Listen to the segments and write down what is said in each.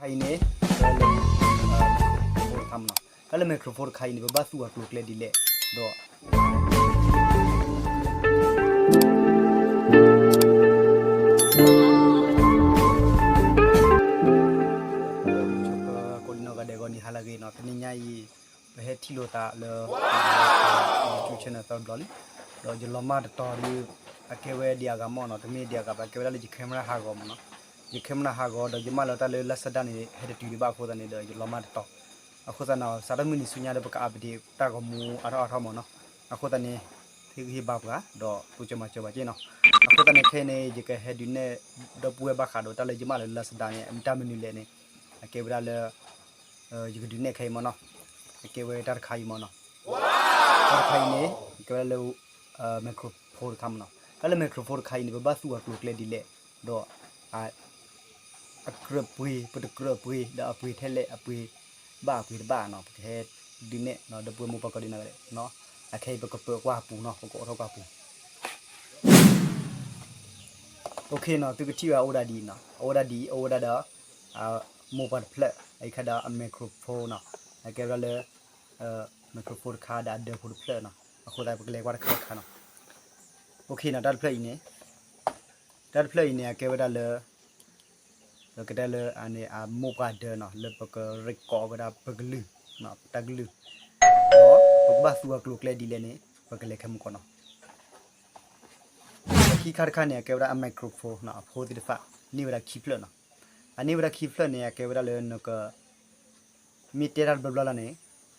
အံၤန့ၣ် တၢ်လၢ microphone တခါမ့ၢ်နီၤ, တၢ်လၢ microphone တခါအံၤန့ၣ် ပဘၣ်သူအကျိၤကျဲဒ်လဲၣ်, ဒီး ကိးဒံနီၢ်ဂၤဒဲးဂီၢ်နံၤဟါလၢအဂ့ၤနီၤ, တနံၤညါအံၤ ပဟဲထံၣ်လိာ်သးလၢ YouTube channel သၢဘျီလံ, ဒီးယလီၤမၢ်တတီၤဒီး အကဲဝဲဒံးအဂၤမ့ၢ်နီၤ, တမ့ၢ်ဒံးအဂၤဘၣ်, အကဲဝဲဒၣ်လၢယ camera ဟးဂီၤမ့ၢ်နီၤ, ယ camera ဟးဂီၤ ဒီးယမၢလီၤတၢ်လၢ Lazada န့ၣ် ဟဲတတုၤဒံးဘၣ်အဃိသတးန့ၣ်ဒီး ယလီၤမၢ်တတီၤ, အဃိသတးန့ၣ် စးထီၣ်မုၢ်နံၤဆူညါဒီး ပက update တၢ်ဂီၤမူအါထီၣ်အါထီၣ်မ့ၢ်နီၤ, အဃိသတးန့ၣ် သုကဟ့ၣ်ဘါပှၤ ဒီးတိစၢၤမၤစၢၤဘၣ်က့နီၤ, အဃိသတးန့ၣ် ခဲအံၤန့ၣ် ယကဟဲဒုးနဲၣ် ဒီပုၢ်ဝဲၢ်ဘၣ်ဃးဒီးတၢ်လၢယမၢလီၤ Lazada န့ၣ် မ့ၢ်တၢ်မနုၤလဲၣ်န့ၣ် အကဲဝဲဒၣ်လၢ ယကဒုးနဲၣ်ခဲအံၤမ့ၢ်နီၤ, အကဲဝဲတၢ်တခါအံၤမ့ၢ်နီၤ, တၢ်တခါအံၤန့ၣ် အကဲဝဲဒၣ်လၢ microphone တခါမ့ၢ်နီၤ, တၢ်လၢ microphone တခါအံၤန့ၣ် ပဘၣ်သူအကျိၤကျဲဒ်လဲၣ်, ဒီး အကြၢးပှ့ၤ ပတကြၢးပှ့ၤ ဒီးအပှ့ၤထဲလဲၣ် အပှ့ၤဘၣ်အပှ့ၤတဘၣ်နီၤ, ပကဟဲဒုးနဲၣ် ဒီပုၢ်ဝဲၢ်မိၢ်ပၢ်ကိးဒံနီၢ်ဂၤဒဲး, အခဲအံၤပကပၢၤကွၢ်ပူၤနီၤ, ပကအိးထီၣ်ကွၢ်ပူၤ OK နီၤ, သုကထံၣ်ဝဲအအိၣ်ဒၣ်ဒ်အံၤနီၤ, အအိၣ်ဒၣ်ဒ်အံၤ အအိၣ်ဝဲဒၣ်ဒီး မိၢ်ပှၢ်တဖျၢၣ် အခါဒီးအ microphone နီၤ, အကဲဝဲဒၣ်လၢ microphone တခါဒီးအဒၢဖိတဖျၢၣ်နီၤ, အဃိသတးပကလဲၤကွၢ်တခါတခါနီၤ, OK နီၤ, တၢ်တဖျၢၣ်အံၤန့ၣ် တၢ်တဖျၢၣ်အံၤန့ၣ် အကဲဝဲဒၣ်လၢ ပကတဲလၢအန့ၣ် အမိၢ်ပှၢ်ဒၢနီၤ, လၢပကrecordဝဲဒၣ်ပကလုၢ်, တၢ်ကလုၢ်, ဒီးပကဘၣ်သူအကျိၤကျဲဒ်လဲၣ်န့ၣ် ပကလဲၤခဲမုၢ်ကီၢ်နီၤ, ခံခါတခါန့ၣ် အကဲဝဲဒၣ်အ microphone နီၤ, အဖိသ့ၣ်တဖၣ် န့ၢ်ဝဲဒၣ်ခံဖျၢၣ်နီၤ, အန့ၢ်ဝဲဒၣ်ခံဖျၢၣ်န့ၣ် အကဲဝဲဒၣ်လၢနက မ့ၢ်တဲတၢ်တဘျီဘျီလီၤန့ၣ်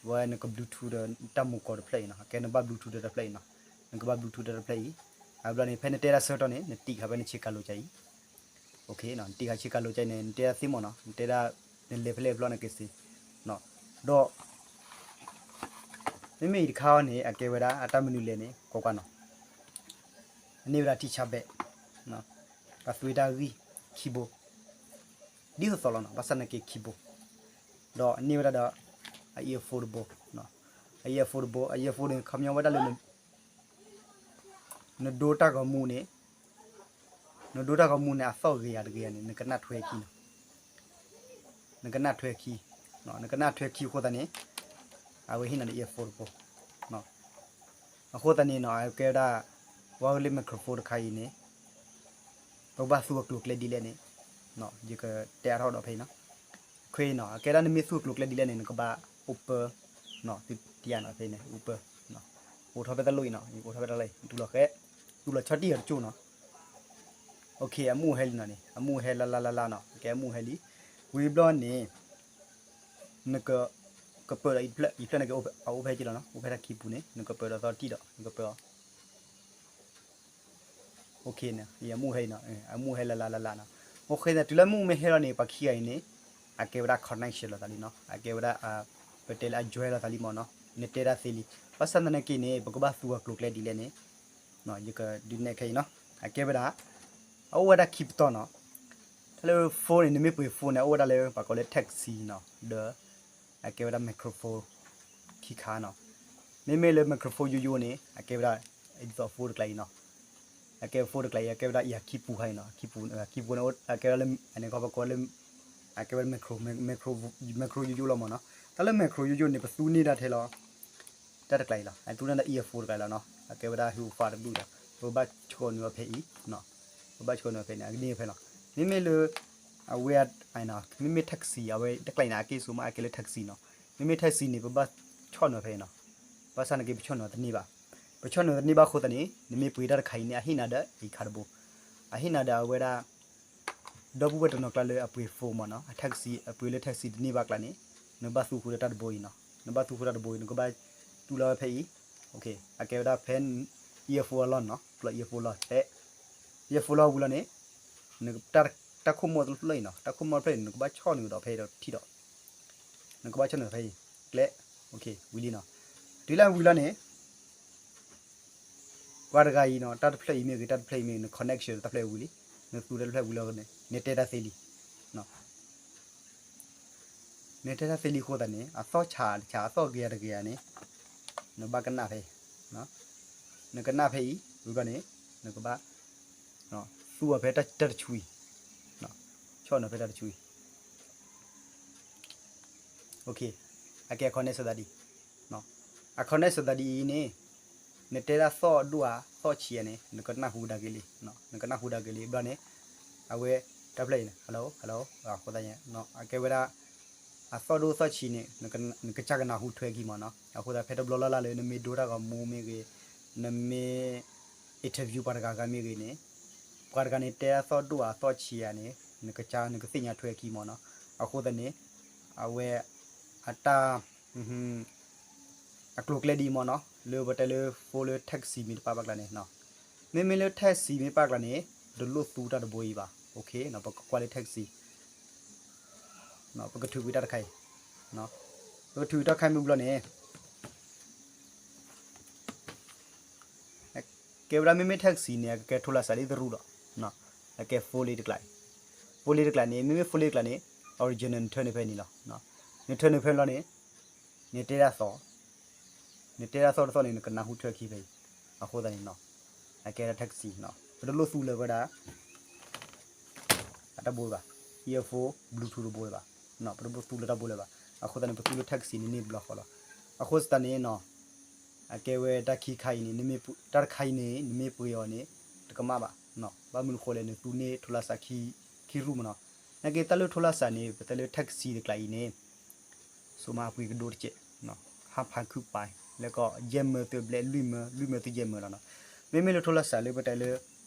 ဝဲနက Bluetooth ဒီးတၢ်မူကီၢ်တဖျၢၣ်အံၤနီၤ, အကဲနဘၣ် Bluetooth ဒီးတဖျၢၣ်အံၤနီၤ, နကဘၣ် Bluetooth ဒီးတဖျၢၣ်အံၤ, အဘျီန့ၣ် ဖဲနတဲတၢ်ဆၢကတီၢ်န့ၣ် နတံၢ်ဃာ်ဖဲနဆ့ကၤလိၤကၢ်အံၤ, OK နီၤ, နတံၢ်ဃာ်ဆ့ကၤလိၤကၢ်အံၤန့ၣ် နတဲဒၣ်သ့မ့ၢ်နီၤ, နတဲဒၣ် နလဲၤဖဲလဲၣ်ဖဲလဲၣ်နက့ၤစ့ၢ်, ဒီး မ့မ့ၢ်အံၤတခါအံၤန့ၣ် အကဲဝဲဒၣ်အတၢ်မနုၤလဲၣ်န့ၣ် ကွၢ်ကွၢ်နီၤ, အန့ၢ်ဝဲဒၣ် teacher bag, အသွံၣ်တၢ်ဂံၢ် keyboard ဒ်သိးသိးလီၤနီၤ, ဘၣ်ဆၣ်နက့ၤ keyboard, ဒီးအန့ၢ်ဝဲဒၣ်ဒီး အ earphone တဘိ, အ earphone တဘိ, အ earphone န့ၣ် ခီပညီဝဲဒၣ်လၢ နဒိတၢ်ဂီၤမူန့ၣ်, နဒိတၢ်ဂီၤမူန့ၣ် အသီၣ်ဂ့ၤယၤတဂ့ၤယၤန့ၣ် နကနၣ်ထွဲခံနီၤ, နကနၣ်ထွဲခံ, နကနၣ်ထွဲခံအဃိသတးန့ၣ် အဝဲဟ့ၣ်နၤဒီး earphone တဘိ, အဃိသတးန့ၣ်နီၤ အကဲဝဲဒၣ် ဝဲလၢ microphone တခါအံၤန့ၣ် ပကဘၣ်သူအကျိၤကျဲဒ်လဲၣ်န့ၣ် ယကတဲအါထီၣ်ဒီးဖဲအံၤနီၤ, ခဲအံၤနီၤ အကဲဒၣ်နမ့ၢ်သူအကျိၤကျဲဒ်လဲၣ်န့ၣ် နကဘၣ် open နီၤ, သုတံၢ်ယၤနီၤ ဖဲအံၤန့ၣ် open, အိးထီၣ်ဖဲတၢ်လိၣ်အံၤနီၤ, အိးထီၣ်ဖဲတၢ်လိၣ်အံၤ တူၢ်လီၤဃဲ, တူၢ်လီၤဆီတံၢ်အီၤတကၠိၢ်နီၤ, OK အမူၢ်ဟဲလံနီၤန့ၣ် အမူၢ်ဟဲလါလါလါလါနီၤ, ကဲအမူၢ်ဟဲလံ, ဝံၤဘျီန့ၣ် နက ကပၢၤဒီးအံၤတဖျၢၣ် အံၤတဖျၢၣ်န့ၣ်က့ၤ အအိၣ်ဖဲက့ၤလီၤနီၤ, အိၣ်ဖဲတၢ်ခံပူၤန့ၣ် နကပၢၤဒီးသီတံၢ်ဒီး နကပၢၤအီၤ OK န့ၣ် အံၤအမူၢ်ဟဲလံနီၤ, အမူၢ်ဟဲလါလါလါလါနီၤ, OK န့ၣ် တုၤလၢမူၢ်မ့ၢ်ဟဲလီၤန့ၣ် ပှၤခံဂၤအံၤန့ၣ် အကဲဝဲဒၣ် connection လိာ်သးလံနီၤ, အကဲဝဲဒၣ် ပတဲလၢအ join လိာ်သးလံမ့ၢ်နီၤ, နတဲဒၣ်သ့လံ, ဘၣ်ဆၣ်သနာ်က့န့ၣ် ပကဘၣ်သူအကျိၤကျဲဒ်လဲၣ်န့ၣ် ယကဒုးနဲၣ်ခဲအံၤနီၤ, အကဲဝဲဒၣ် အအိၣ်ဝဲဒၣ်ခံပတီၢ်နီၤ, တၢ်လၢ phone န့ၣ် နမ့ၢ်ပှ့ၤ phone န့ၣ် အအိၣ်ဝဲဒၣ်လၢပှၤကိးလၢ Type-C နီၤ, ဒီး အကဲဝဲဒၣ် microphone ခံခါနီၤ, မ့မ့ၢ်လၢ microphone ယိယိန့ၣ် အကဲဝဲဒၣ် ဒ်သိး phone တကျါအံၤနီၤ, အကဲ phone တကျါအံၤ အကဲဝဲဒၣ်အံၤခံပူၤခါအံၤနီၤ, ခံပူၤ ခံပူၤန့ၣ် အကဲဝဲဒၣ်လၢ အန့ၣ်ခီပကိးလၢ အကဲဝဲဒၣ် micro micro micro ယိယိလီၤမ့ၢ်နီၤ, တၢ်လၢ micro ယိယိန့ၣ် ပသူန့ၢ်ဒၣ်ထဲလီၤ တၢ်တကျါအံၤလီၤ, အသူန့ၢ်ဒၣ် earphone တကျါအံၤလီၤနီၤ, အကဲဝဲဒၣ် ဟူးဖးတဘျုးဒီး ပဘၣ်ဆိနုာ်အီၤဖဲအံၤ, ပဘၣ်ဆိနုာ်အီၤဖဲန့ၣ် အကန့ၢ်ဖဲလီၤ, မ့မ့ၢ်လၢ အဝဲ မ့မ့ၢ် taxi အဝဲတကျါအံၤန့ၣ် အက့ၢ်ဆိမး အကဲလၢ taxi နီၤ, မ့မ့ၢ် taxi န့ၣ် ပဘၣ်ဆိနုာ်ဖဲအံၤနီၤ, ဘၣ်ဆၣ်နာ်က့ ပဆိနုာ်တန့ၢ်ဘၣ်, ပဆိနုာ်တန့ၢ်ဘၣ်အဃိသတးန့ၣ် နမ့ၢ်ပှ့ၤတၢ်တခါအံၤန့ၣ် အဟ့ၣ်နၤဒီး အံၤခါတဘိ, အဟ့ၣ်နၤဒီးအဝဲဒၣ် ဒီပုၢ်ဝဲၢ်တနီၤကျါလၢအပှ့ၤ phone မ့ၢ်နီၤ, အ taxi အပှ့ၤလၢ taxi တန့ၢ်ဘၣ်ကျါန့ၣ် နဘၣ်သူဃုာ်ဒီးတၢ်တဘိအံၤနီၤ, နဘၣ်သူဃုာ်တၢ်တဘိအံၤ နကဘၣ်တူၢ်လီၤဝဲဖဲအံၤ, အကဲဝဲဒၣ်ဖဲ earphone အလီၢ်နီၤ, ပျီ earphone လီၢ်ဖဲ earphone လီၢ်ဝံၤလီၤန့ၣ် တၢ်ခိၣ်မိၢ်တဖျၢၣ်အံၤနီၤ, တၢ်ခိၣ်မိၢ်တဖျၢၣ်အံၤ နကဘၣ်ဆီၣ်နုာ်ဒီးဖဲဒီးထံၣ်ဒီး နကဘၣ်ဆီၣ်နုာ်ဖဲအံၤ, ကျဲ, ဝံၤလံနီၤ, တုၤလၢဝံၤလီၤန့ၣ် ပှၤတဂၤအံၤနီၤ, တၢ်တဖျၢၣ်အံၤမ့ၢ်ဂ့ၤ တၢ်တဖျၢၣ်အံၤမ့ၢ်ဂ့ၤ န connection တဖျၢၣ်ဝံၤလံ, နသူတဖျၢၣ်ဝံၤလီၤန့ၣ် နတဲတၢ်သ့လံ, နတဲတၢ်သ့လံအဃိသတးန့ၣ် အသီၣ်ဆးတဆး အသီၣ်ဂ့ၤတဂ့ၤန့ၣ် နဘၣ်ကနၣ်ဖဲအံၤ, နကနၣ်ဖဲအံၤ ဝံၤဘျီန့ၣ် နကဘၣ် သူအီၤဖဲတၢ်တဆူအံၤ, ဆီၣ်နုာ်ဖဲတၢ်တဆူအံၤ, အကဲအခီန့ၣ်စသးဒ်, အခီန့ၣ်စသးဒ်အံၤန့ၣ်, နတဲဒၣ်သီၣ်ဒိၣ်ဧါသီၣ်ဆံးဧါန့ၣ် နကနၢ်ဟူဒၣ်က့ၤလံ, နကနၢ်ဟူဒၣ်က့ၤလံ ဘျီန့ၣ်, အဝဲတၢ်ဖျၢၣ်အံၤန့ၣ် hello hello အဃိသတး အကဲဝဲဒၣ် အသီၣ်ဒိၣ်သီၣ်ဆံးန့ၣ် နကစၢ်ကနၢ်ဟူထွဲခံမၢ်နီၤ. အဃိသတး ဖဲတဘျီလၢ်လၢ်လၢနမ့ၢ်ဒိတၢ်ဂီၤမူမ့ၢ်ဂ့ၤ, နမ့ၢ် interview ပှၤတဂၤဂၤမ့ၢ်ဂ့ၤန့ၣ်, ပှၤတဂၤန့ၣ်တဲအသီၣ်ဒိၣ်အသီၣ်ဆံးဧါန့ၣ် နကစၢ်နကသ့ၣ်ညါထွဲခံမၢ်နီၤ. အဃိသတးန့ၣ် အဝဲ အတၢ် အကျိၤကျဲဒ်အံၤမၢ်နီၤ, လၢပတဲလၢ phone လၢ text မ့ၢ်တပာ်ဘၣ်ကျါန့ၣ်, မ့မ့ၢ်လၢ text မ့ၢ်ပာ်ကျါန့ၣ် ပတလိၣ်သူတၢ်တဘိအံၤဘၣ်, ပကကွၢ်လၢ text, ပကထုးကွံာ်တၢ်တခါအံၤ, ပကထုးကွံာ်တၢ်တခါအံၤမ့ၢ်ဘျီန့ၣ် ကဲဝဲဒၣ်မ့မ့ၢ် text န့ၣ် အကကဲထိလၢစးလံသရူးဒီး, အကဲ phone လံတကျါ, phone လံတကျါန့ၣ် မ့မ့ၢ် phone လံတကျါန့ၣ် original နထၢန့ၢ်ဖဲန့ၣ်လီၤ. နထၢန့ၢ်ဖဲလီၤန့ၣ် နတဲဒၣ်သီၣ်, နတဲဒၣ်သီၣ်တသီၣ်န့ၣ် နကနၢ်ဟူထွဲခံဖဲအံၤ, အဃိသတးန့ၣ်နီၤ, အကဲဒၣ် text နီၤ, ပတလိၣ်သူလၢၤဝဲဒၣ် အတၢ်ဘိလၢၤဘၣ်, earphone Bluetooth တဘိလၢၤဘၣ်, ပတလိၣ်သူလၢတၢ်ဘိလၢၤဘၣ်, အဃိသတးန့ၣ် ပသူလၢ text န့ၣ်န့ၢ်တဘျီဃီလီၤ. အဃိသတးန့ၣ်နီၤ, အကဲဝဲတၢ်ခံခါအံၤန့ၣ် တၢ်တခါအံၤန့ၣ် နမ့ၢ်ပှ့ၤအီၤန့ၣ် တကမၣ်ဘၣ်, ဘၣ်မနုၤဃိလဲၣ် နသူန့ၢ်ထိလၢစးခံရူၢ်မၢ်နီၤ, နာ်က့တၢ်လၢထိလၢစးန့ၣ် ပတဲလၢ text တကျါအံၤန့ၣ် စိမးအပှ့ၤကဒိၣ်တကဲး, ဟါဖးခုပာ်, လၢကီးယဲၢ်မၢသုဘျဲၣ်လွံၢ်မၢ, လွံၢ်မၢသုယဲၢ်မၢလီၤနီၤ. မ့မ့ၢ်လၢထိလၢစးလၢပတဲလၢ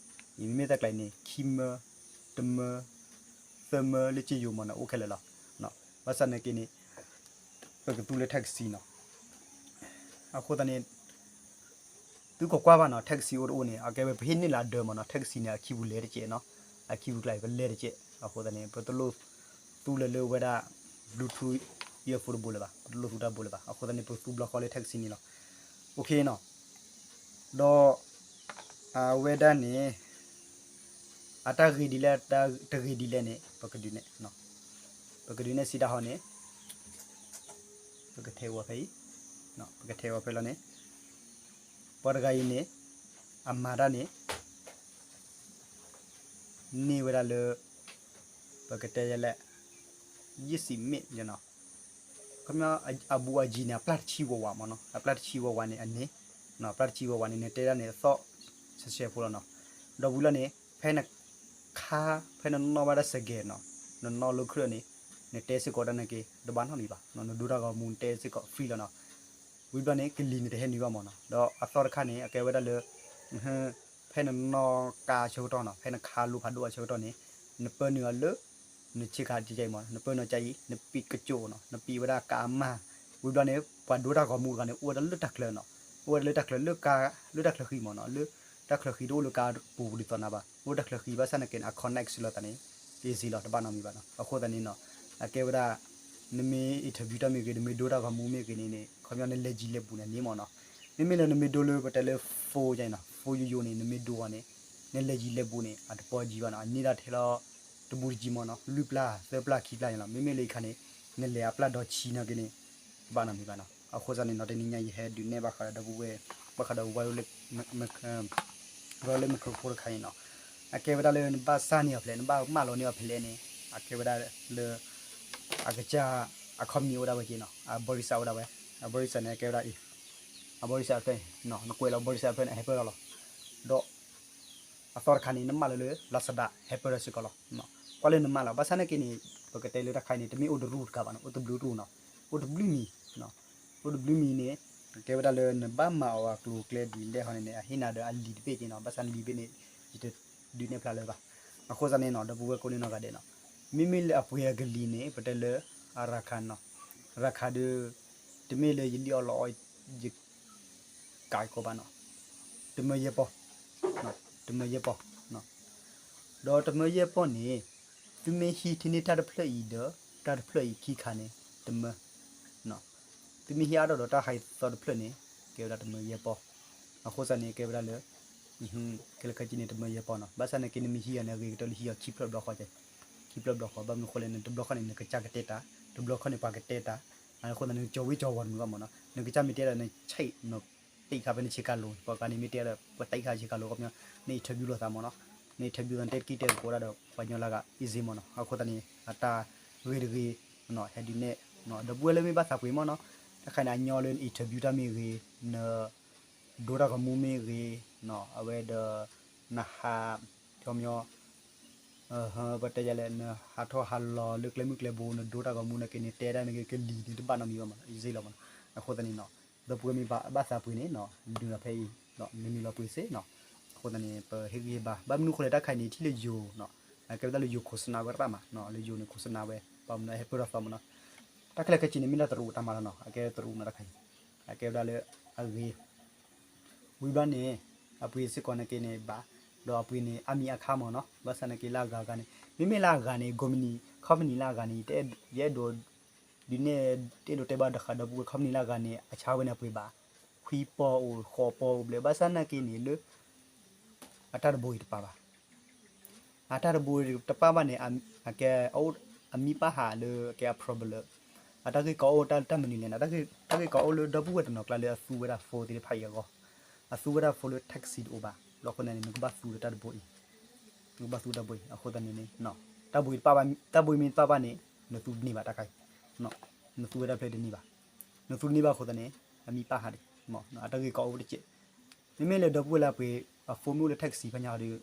မ့မ့ၢ်တၢ်ကျါအံၤန့ၣ် ခံမၢ, တမၢ, သၢမၢလၢက့ယိၤမၢ်နီၤ အိၣ်ခဲလၢာ်လီၤ. ဘၣ်ဆၣ်နာ်က့န့ၣ် ပကသူလၢ text နီၤ. အဃိသတးန့ၣ် သုကကွၢ်ဘၣ်နီၤ taxi အိၣ်တအိၣ်န့ၣ် အကဲဝဲပဟ့ၣ်န့ၢ်လၢအဒၢမၢ်နီၤ taxi န့ၣ် အခံပူၤလဲၤတကဲးနီၤ, အခံပူၤကျါအံၤပလဲၤတကဲး, အဃိသတးန့ၣ် ပတလိၣ်သူလၢၤလၢဝဲဒၣ် Bluetooth earphone တဘိလၢၤဘၣ်, ပတလိၣ်သူတၢ်ဘိလၢၤဘၣ်, အဃိသတးန့ၣ် ပသူဘျီဃီလၢ taxi န့ၣ်လီၤ. OK နီၤ, ဒီး အဝဲဒၣ်န့ၣ် အတၢ်ဂ့ၤဒ်လဲၣ် တၢ်တဂ့ၤဒ်လဲၣ်န့ၣ် ပကဒုးနဲၣ်, ပကဒုးနဲၣ်စံးတၢ်ဟီန့ၣ် ပကထဲးဝဲဖဲအံၤ, ပကထဲးဝဲဖဲလီၤန့ၣ် ပှၤတဂၤအံၤန့ၣ် အမၤတၢ်န့ၣ် န့ၢ်ဝဲဒၣ်လၢ ပကတဲယဲလဲၣ် ယ့ၢ်စံးမ့ၣ်နီၤ, ခီပညီ အဘူးအယံၤန့ၣ် အပျၢ်တဆံဝးဝးမၢ်နီၤ, အပျၢ်တဆံဝးဝးန့ၣ် အန့ၣ်, ပျၢ်တဆံဝးဝးန့ၣ် နတဲဒၣ်န့ၣ် အသီၣ်ဆဲးဆဲးဖိလီၤနီၤ, ဒီပုၢ်ဝဲၢ်လီၤန့ၣ် ဖဲနခါ ဖဲနနီၣ်ဘၣ်တၢ်စဲးကဲးနီၤ, နနီၣ်လၢခရၢၣ်န့ၣ် နတဲစ့ၢ်ကီးတၢ်နာ်က့ တဘၣ်နီတမံၤဘၣ်, နဒိတၢ်ဂီၤမူနတဲစ့ၢ်ကီး free လီၤနီၤ, ဝံၤဘျီန့ၣ် ကလံၤန့ၣ်တဟဲနုာ်ဘၣ်မၢ်နီၤ, ဒီးအသီၣ်တခါန့ၣ် အကဲဝဲဒၣ်လၢ ဖဲနနီၣ်ကါအဆၢကတီၢ်နီၤ, ဖဲနခါလိဖးဒိၣ်အဆၢကတီၢ်န့ၣ် နပၢနုာ်အီၤလၢ နဆ့ကၤကဲအံၤမၢ်, နပၢနုာ်ကါအံၤ နပံးကစိာ်နီၤ, နပံးဝဲဒၣ်ကါအမါ, ဝံၤဘျီန့ၣ် ပှၤဒိတၢ်ဂီၤမူတဂၤန့ၣ် အိၣ်ဝဲဒၣ်လၢတၢ်ချၢနီၤ, အိၣ်ဝဲဒၣ်လၢတၢ်ချၢလၢကါ, လၢတၢ်ချၢဃံမၢ်နီၤ, လၢတၢ်ချၢဃံတအိၣ်လၢကါပူၤဒ်သိးနၤဘၣ်, အိၣ်တၢ်ချၢဃံဘၣ်ဆၣ်နာ်က့န့ၣ် အ connect လီၤသးန့ၣ် easy လီၤ တဘၣ်နီတမံၤဘၣ်နီၤ, အဃိသတးန့ၣ်နီၤ, အကဲဝဲဒၣ် နမ့ၢ် interview တၢ်မ့ၢ်ဂ့ၤ နမ့ၢ်ဒိတၢ်ဂီၤမူမ့ၢ်ဂ့ၤန့ၣ်န့ၣ် ခီပညီနလဲၤယံၤလဲၤဘူးန့ၣ်န့ၣ်မၢ်နီၤ, မ့မ့ၢ်လၢနမ့ၢ်ဒိလၢပတဲလၢ phone ယါနီၤ, phone ယိယိန့ၣ် နမ့ၢ်ဒိအီၤန့ၣ် နလဲၤယံၤလဲၤဘူးန့ၣ် အတပီယံၤဘၣ်နီၤ, အန့ၢ်ဒၣ်ထဲလီၤ တဘူးတယံၤမၢ်နီၤ, လွံၢ်ပျၢ် သၢပျၢ် ခံပျၢ်န့ၣ်လီၤ, မ့မ့ၢ်လၢအံၤခါန့ၣ် နလဲၤအပျၢ်ဒီးဆံနာ်က့န့ၣ် တဘၣ်နီတမံၤဘၣ်နီၤ, အဃိသတးန့ၣ်နီၤ တနံၤညါယဟဲဒုးနဲၣ်ဘၣ်ဃးဒီးဒီပုၢ်ဝဲၢ် ဘၣ်ဃးဒီး wireless လၢ microphone တခါအံၤနီၤ, အကဲဝဲဒၣ်လၢနဘၣ်စၢ်န့ၢ်အီၤဖဲလဲၣ် နဘၣ်မၢလီၤန့ၢ်အီၤဖဲလဲၣ်န့ၣ် အကဲဝဲဒၣ်လၢ အကစၢ် အ company အိၣ်ဒၣ်ဝဲက့နီၤ, အ ဘီရံစၢ်အိၣ်ဒၣ်ဝဲ, အ ဘီရံစၢ်န့ၣ် အကဲဝဲဒၣ်အံၤ, အ ဘီရံစၢ်အဖျၢၣ်အံၤ, နကွဲးလီၤ ဘီရံစၢ်အဖျၢၣ်န့ၣ် အဟဲပၢၢ်ထီၣ်လီၤ, ဒီး အသီတခါန့ၣ် နမၢလီၤလၢ Lazada ဟဲပၢၢ်ထီၣ်စ့ၢ်ကီးလီၤ, ကွၢ်လၢနမၢလီၤ, ဘၣ်ဆၣ်နာ်က့န့ၣ် ပကတဲလၢတၢ်ခါအံၤန့ၣ် တမ့ၢ်အိၣ်တရူၢ်တကးဘၣ်နီၤ, အိၣ်တဘျုးတရူၢ်နီၤ, အိၣ်တဘျုးမံၤ, အိၣ်တဘျုးမံၤန့ၣ် ကဲဝဲဒၣ်လၢနဘၣ်မၤအီၤအကျိၤအကျဲဒ်လဲၣ်ဟီန့ၣ်န့ၣ် အဟ့ၣ်နၤဒီးအလံာ်တဘ့ၣ်က့နီၤ, ဘၣ်ဆၣ်နလံာ်ဘ့ၣ်န့ၣ် ယတဒုးနဲၣ်ဖျါလၢၤဘၣ်, အဃိသတးန့ၣ်နီၤ ဒီပုၢ်ဝဲၢ်ကိးန့ၢ်နီၢ်ဂၤဒဲးနီၤ, မ့မ့ၢ်လၢအပှ့ၤအကလံၤန့ၣ် ပတဲလၢ အရၤခါနီၤ, ရၤခါဒီး တမ့ၢ်လၢယလံၣ်အီၣ်လီအီၣ် ယကးကီဘၣ်နီၤ, တမၢယဲၢ်ပီၢ်, တမၢယဲၢ်ပီၢ်, ဒီးတမၢယဲၢ်ပီၢ်န့ၣ် သုမ့ၢ်ဟံးထံန့ၢ်တၢ်တဖျၢၣ်အံၤဒီး တၢ်တဖျၢၣ်အံၤခံခါန့ၣ် တမၢ, သုမ့ၢ်ဟံးအါထီၣ်ဒီးတၢ်ဟးသီတဖျၢၣ်န့ၣ် ကဲဝဲဒၣ်တမၢယဲၢ်ပီၢ်, အဃိသတးန့ၣ် ကဲဝဲဒၣ်လၢ ခဲလၢာ်ခဲဆ့န့ၣ် တမၢယဲၢ်ပီၢ်နီၤ, ဘၣ်ဆၣ်နာ်က့နမ့ၢ်ဟံးအီၤန့ၣ် အဂ့ၤကတၢၢ်လၢဟံးအီၤခံဖျၢၣ်ဘျီဃီ, ခံဖျၢၣ်ဘျီဃီ, ဘၣ်မနုၤဃိလဲၣ် နတဘျီခီန့ၣ် နကစၢ်ကတဲတၢ်, တဘျီခီန့ၣ် ပှၤကတဲတၢ်, အဃိသတးန့ၣ် ကၠီၤဝ့ကၠီၤဝီၤတမုာ်ဘၣ်မၢ်နီၤ, နကစၢ်မ့ၢ်တဲဒၣ်နဆဲး နတံၢ်ခါဖဲနဆ့ကၤလိၤ, ပှၤကန့ၣ်မ့ၢ်တဲဒၣ် ပတံၢ်ခါဆ့ကၤလိၤ ခီပညီ န interview လိာ်သးမၢ်နီၤ, န interview သးနတဲတကံၢ်တဲသကိးဒၣ်ဒီး ပှၤကညီလၢဂၤ easy မၢ်နီၤ, အဃိသတးန့ၣ် အတၢ်ဂ့ၢ်တဂ့ၤ ဟဲဒုးနဲၣ် ဒီပုၢ်ဝဲၢ်လၢမ့ၢ်ဘၣ်သးပှ့ၤမ့ၢ်နီၤ, တၢ်ခါန့ၣ် အညီလၢန interview တၢ်မ့ၢ်ဂ့ၤ, န ဒိတၢ်ဂီၤမူမ့ၢ်ဂ့ၤ, အဝဲဒီး နဟး ခီပညီ ပတဲယလဲၣ် နဟးထီၣ်ဟးလီၤလၢကျဲမုၢ်ကျဲဘိ နဒိတၢ်ဂီၤမူနာ်က့န့ၣ် တဲတၢ်နာ်က့ ကလံၤန့ၣ်တဘၣ်နီတမံၤဘၣ်မး ယစ့လီၤမးနီၤ. အဃိသတးန့ၣ်နီၤ ဒီပုၢ်ဝဲၢ်မ့ၢ်ဘၣ်သးပှ့ၤန့ၣ်နီၤ ဒုးလီၤဖဲအံၤ နနုာ်လီၤပှ့ၤစ့နီၤ. အဃိသတးန့ၣ် ပဟ့ၣ်ဂံၢ်ဟ့ၣ်ဘါ ဘၣ်မနုၤဃိလဲၣ် တၢ်ခါအံၤန့ၣ် ထံၣ်လၢယိၤနီၤ, အကဲဝဲဒၣ်လၢယိၤခိၣ်စနါဝဲတဖၣ်မးနီၤ, လၢယိၤန့ၣ်ခိၣ်စနါဝဲ ဘၣ်မနုၤဟဲပၢၢ်ထီၣ်သီမးနီၤ. တၢ်ခဲလၢာ်ခဲဆ့န့ၣ် မ့ၢ်ဒၣ်တရူးတၢ်မၤလီၤနီၤ, အကဲတရူးနီၤတၢ်ခါအံၤ အကဲဝဲဒၣ်လၢအဂ့ၤ ဝံၤဘျီန့ၣ် အပှ့ၤစ့ၢ်ကီးနာ်က့န့ၣ်ဘၣ်, ဒီးအပှ့ၤန့ၣ် အါမံၤအခါမးနီၤ, ဘၣ်ဆၣ်နာ်က့လၢအဂၤဂၤန့ၣ် မ့မ့ၢ်လၢအဂၤန့ၣ် ကိးမုၢ်နံၤ company လၢအဂၤန့ၣ် ယအဲၣ်ဒိး ဒုးနဲၣ် တအဲၣ်ဒိးတဲဘၣ်ဒီးဃးဒီပုၢ်ဝဲၢ် company လၢအဂၤန့ၣ် အဆါဝဲန့ၣ်အပှ့ၤဘၣ်, ခွံပီၢ်အိၣ် ဃိးပီၢ်အိၣ်ဘျဲၣ် ဘၣ်ဆၣ်နာ်က့န့ၣ်လၢ အတၢ်တဘိအံၤတပာ်ဘၣ် အတၢ်တဘိတပာ်ဘၣ်န့ၣ် အကဲ အမံၤပာ်ဟးလၢကဲအ problem လၢ အတၢ်ဂ့ၢ်ကီအိၣ်တၢ်မနုၤလဲၣ်န့ၣ် တၢ်ဂ့ၢ်ကီအိၣ်လၢဒီပုၢ်ဝဲၢ်တနီၤကျါလၢအသူဝဲဒၣ် phone သ့ၣ်တဖၣ်အံၤအဂီၢ်, အသူဝဲဒၣ် phone လၢ taxi တအိၣ်ဘၣ်, လီၢ်ဃိန့ၣ် နကဘၣ်သူလၢတၢ်တဘိအံၤ, နကဘၣ်သူတၢ်ဘိအံၤ အဃိသတးန့ၣ် တၢ်ဘိအံၤတပာ်ဘၣ် တၢ်ဘိအံၤမ့ၢ်တပာ်ဘၣ်န့ၣ် နသူတန့ၢ်ဘၣ်တၢ်ခါအံၤ, နသူဝဲဒၣ်ဖျၢၣ်တန့ၢ်ဘၣ်, နသူတန့ၢ်ဘၣ်အဃိသတးန့ၣ် အမံၤပာ်ဟးဒံး, အတၢ်ဂ့ၢ်ကီအိၣ်တကဲး, မ့မ့ၢ်လၢဒီပုၢ်ဝဲၢ်လၢအပှ့ၤ အ phone မ့ၢ်အိၣ်လၢ taxi ဖဲညါဒီး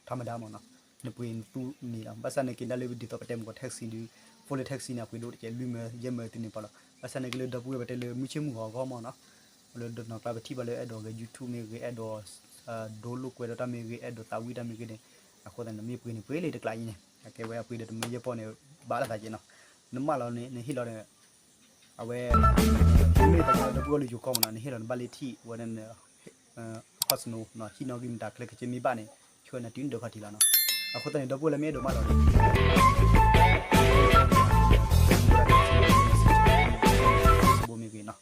ထီမဒါမးနီၤ, နပှ့ၤနသူန့ၢ်လီၤ, ဘၣ်ဆၣ်နာ်က့ဒ်လၢဒ်သိးပတဲမုၢ်ကီၢ် taxi ဒီး phone လၢ taxi န့ၣ် အပှ့ၤဒိၣ်တကဲး လွံၢ်မၢယဲၢ်မၢသုန့ၣ်ပှၤလီၤ, ဘၣ်ဆၣ်နာ်က့လၢဒီပုၢ်ဝဲၢ်ပတဲလၢမုၢ်ဆ့ၣ်မုၢ်ဂီၤအဂီၢ်မးနီၤ, လၢဒီးနီၤကျါပထံၣ်ဘၣ်လၢအဲၣ်ဒိးဂဲၤ YouTube မ့ၢ်ဂ့ၤ အဲၣ်ဒိး ဒိလိာ်ကွဲဒီးတၢ်မ့ၢ်ဂ့ၤ အဲၣ်ဒိးသးဝံၣ်တၢ်မ့ၢ်ဂ့ၤန့ၣ်, အဃိသတးန့ၣ် မ့ၢ်ပှ့ၤန့ၣ်ပှ့ၤလံတကျးအံၤန့ၣ် အကဲဝဲအပှ့ၤဒီးတမၢယဲၢ်ပီၢ်န့ၣ် ဘၣ်လၢသးက့နီၤ, နမၢလီၤန့ၣ် နဟ့ၣ်လီၤဒီး အဝဲ မ့ၢ်ပှၤဒီပုၢ်ဝဲၢ်လၢယိၤကီၢ်မးနီၤ နဟ့ၣ်လီၤနဘၣ်လၢထံၣ်ဝဲဒၣ် ဟီၣ်စနိ ဟံၣ်နီၣ်ဂံၢ်မတၤချ့ခဲကဲမ့ၢ်ဘၣ်န့ၣ် ဆှၢနၤတုၤနဒၢးခီၣ်ထံးလီၤနီၤ, အဃိသတးန့ၣ် ဒီပုၢ်ဝဲၢ်လၢမ့ၢ်အဲၣ်ဒိးမၢလီၤန့ၣ် ဘိမ့ၢ်ဂ့ၤနီၤ,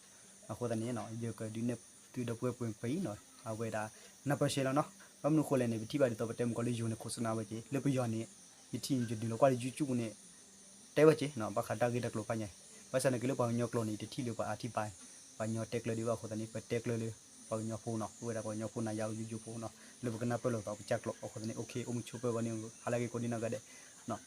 အဃိသတးန့ၣ် ယကဒုးနဲၣ်သုဒီပုၢ်ဝဲၢ်ပှဲၤပှဲၤအံၤနီၤ အဝဲဒၣ် နၢ်ပၢၢ်ရှဲလီၤနီၤ, ဘၣ်မနုၤဃိလဲၣ်န့ၣ် ပထံၣ်ဘၣ်ဒ်သိးပတဲမုၢ်ကီၢ်လၢယိၤန့ၣ် ခိၣ်စနါဝဲက့ၤ လၢပယီၤန့ၣ် ယထံၣ်ယဒုးလီၤကွၢ်လၢ YouTube န့ၣ် တဲဝဲက့ၤနီၤ ဘၣ်ဃးတၢ်ဂ့ၢ်တၢ်ကျိၤဖးညါ, ဘၣ်ဆၣ်နာ်က့လၢပှၤကညီကျိာ်န့ၣ် ယတထံၣ်လၢပှၤအထံၣ်ဘၣ်, ပှၤကညီတဲကျၢၤဒံးဘၣ်အဃိသတးန့ၣ် ပတဲကျၢၤလၢ ပှၤကညီဖိနီၤ အိၣ်ဝဲဒၣ်ပှၤကညီဖိနၤယၤအိၣ် YouTube ဖိနီၤ လၢပကနၢ်ပၢၢ်လိာ်သးပကစၢ်ကျိာ်အဃိသတးန့ၣ် အိၣ်ခ့ အိၣ်မုာ်ဆိးပၢၤဂီၢ်န့ၣ် ဟါလၢဂ့ၤကိးဒံနီၢ်ဂၤဒဲးနီၤ,